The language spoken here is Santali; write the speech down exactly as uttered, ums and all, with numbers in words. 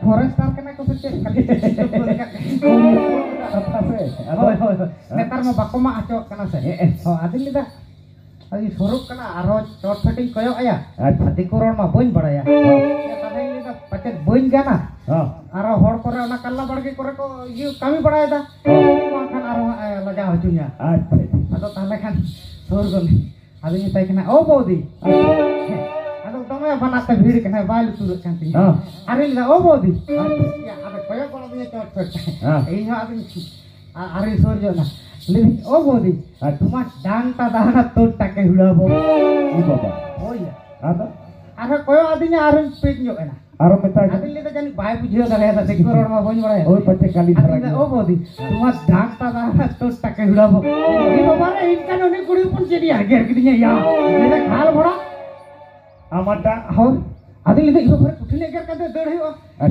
ᱯᱷᱚᱨᱮᱥᱴᱟᱨ ᱠᱟᱱᱟ ᱠᱚ ᱥᱮ ᱪᱮᱫ? ᱠᱷᱟᱹᱞᱤ ᱠᱟᱛᱷᱟ ᱥᱮ, ᱟᱫᱚ ᱦᱳᱭ, ᱦᱳᱭ, ᱦᱳᱭ᱾ ᱦᱮᱸ? ᱱᱮᱛᱟᱨ ᱢᱟ ᱵᱟᱠᱚ ᱢᱟᱜ ᱦᱚᱪᱚᱣᱟᱜ ᱠᱟᱱᱟ ᱥᱮ᱾ ᱦᱮᱸ, ᱦᱮᱸ᱾ ᱦᱚᱸ, ᱟᱫᱚᱧ ᱞᱟᱹᱭᱫᱟ, ᱟᱫᱚᱧ ᱥᱩᱨᱩᱜ ᱠᱟᱱᱟ, ᱟᱨᱦᱚᱸ ᱪᱚᱴ ᱯᱷᱮᱴᱤᱧ ᱠᱚᱭᱚᱜ ᱟᱭᱟ᱾ ᱟᱪᱪᱷᱟ᱾ ᱫᱤᱠᱩ ᱨᱚᱲ ᱢᱟ ᱵᱟᱹᱧ ᱵᱟᱲᱟᱭᱟ᱾ ᱦᱚᱸ᱾ ᱛᱟᱦᱞᱮᱧ ᱞᱟᱹᱭᱫᱟ, ᱯᱟᱪᱮᱫ ᱵᱟᱹᱧ ᱜᱟᱱᱟ᱾ ᱦᱚᱸ᱾ ᱟᱨᱦᱚᱸ ᱦᱚᱲ ᱠᱚᱨᱮ ᱚᱱᱟ ᱠᱟᱞᱞᱟ ᱵᱟᱲᱜᱮ ᱠᱚᱨᱮ ᱠᱚ ᱤᱭᱟᱹ ᱠᱟᱹᱢᱤ ᱵᱟᱲᱟᱭᱮᱫᱟ᱾ ᱦᱚᱸ᱾ ᱵᱟᱝᱠᱷᱟᱱ ᱟᱨᱦᱚᱸ ᱦᱟᱸᱜ ᱮ ᱞᱟᱡᱟᱣ ᱦᱚᱪᱚᱧᱟ᱾ ᱟᱪᱪᱷᱟ᱾ ᱟᱫᱚ ᱛᱟᱦᱞᱮ ᱠᱷᱟᱱ ᱥᱩᱨ ᱜᱚᱫ ᱟᱫᱚᱧ ᱢᱮᱛᱟᱭ ᱠᱟᱱᱟ, "ᱳ ᱵᱟᱹᱵᱩ ᱫᱤ!" ᱟᱪᱪᱷᱟ᱾ ᱟᱫᱚ ᱫᱚᱢᱮ ᱵᱟᱱᱟᱨ ᱛᱮ ᱵᱷᱤᱲ ᱠᱟᱱᱟᱭ, ᱵᱟᱭ ᱞᱩᱛᱩᱨᱚᱜ ᱠᱟᱱ ᱛᱤᱧᱟ᱾ ᱦᱚᱸ᱾ ᱟᱨᱤᱧ ᱞᱟᱹᱭᱫᱟ, "ᱳ ᱵᱟᱹᱵᱩ ᱫᱤ!" ᱟᱪᱪᱷᱟ᱾ ᱟᱫᱚ ᱠᱚᱭᱚᱜ ᱜᱚᱫ ᱟᱹᱫᱤᱧᱟ ᱪᱚᱴ ᱪᱚᱴ᱾ ᱦᱚᱸ᱾ ᱤᱧ ᱦᱚᱸ ᱟᱫᱚᱧ ᱟ-, ᱟᱨᱤᱧ ᱥᱩᱨ ᱧᱚᱜ ᱮᱱᱟ᱾ ᱞᱟᱹᱭᱫᱟᱹᱧ, "ᱳ ᱵᱟᱹᱵᱩ ᱫᱤ, ᱟᱪᱪᱷᱟ᱾ ᱛᱳᱢᱟᱨ ᱰᱟᱝ ᱛᱟ ᱫᱟᱦᱟᱱᱟ ᱛᱳᱨ ᱴᱟᱠᱮ ᱦᱩᱲᱟᱵᱚ᱾" ᱳ ᱵᱟᱵᱟ᱾ ᱦᱳᱭ᱾ ᱟᱫᱚ? ᱟᱨᱦᱚᱸ ᱠᱚᱭᱚᱜ ᱟᱹᱫᱤᱧᱟ, ᱟᱨᱦᱚᱸᱧ ᱯᱮᱪ ᱧᱚᱜ ᱮᱱᱟ᱾ ᱟᱨᱚ ᱢᱮᱛᱟᱭ ᱠᱟᱱᱟ᱾ ᱟᱫᱚᱧ ᱞᱟᱹᱭᱫᱟ, ᱡᱟᱹᱱᱤᱡ ᱵᱟᱭ ᱵᱩᱡᱷᱟᱹᱣ ᱫᱟᱲᱮᱭᱟᱫᱟ, ᱫᱤᱠᱩ ᱨᱚᱲ ᱢᱟ ᱵᱟᱹᱧ ᱵᱟᱲᱟᱭᱟ᱾ ᱳᱭ ᱯᱟᱪᱮ ᱠᱟᱹᱞᱤ ᱫᱷᱟᱨᱟ ᱟᱫᱚᱧ ᱞᱟᱹᱭᱫᱟ, ᱜᱮᱭᱟ᱾ "ᱳ ᱵᱟᱹᱵᱩ ᱫᱤ, ᱛᱳᱢᱟᱨ ᱰᱟᱝ ᱛᱟ ᱫᱟᱦᱟᱱᱟ ᱛᱳᱨ ᱴᱟᱠᱮ ᱦᱩᱲᱟᱵᱚ᱾" ᱮ ᱵᱟᱵᱟ ᱨᱮ, ᱤᱧ ᱠᱟᱱ ᱩᱱᱤ ᱠᱩᱲᱤ ᱦᱚᱯᱚᱱ ᱪᱮᱫ ᱮ ᱮᱜᱮᱨ ᱠᱤᱫᱤᱧᱟ ᱭᱟ? ᱞᱟᱹᱭᱫᱟ, "ᱠᱷᱟᱞ ᱵᱷᱚᱲᱟ?" ᱟᱢᱟᱜ ᱰᱟᱝ? ᱦᱳᱭ᱾ ᱟᱫᱚᱧ ᱞᱟᱹᱭᱫᱟ, "ᱤᱧ ᱵᱟᱵᱟ ᱨᱮ, ᱠᱩᱴᱷᱤᱱ ᱮᱜᱮᱨ ᱠᱟᱛᱮ ᱫᱟᱹᱲ ᱦᱩᱭᱩᱜᱼᱟ?" ᱟᱪᱪᱷᱟ᱾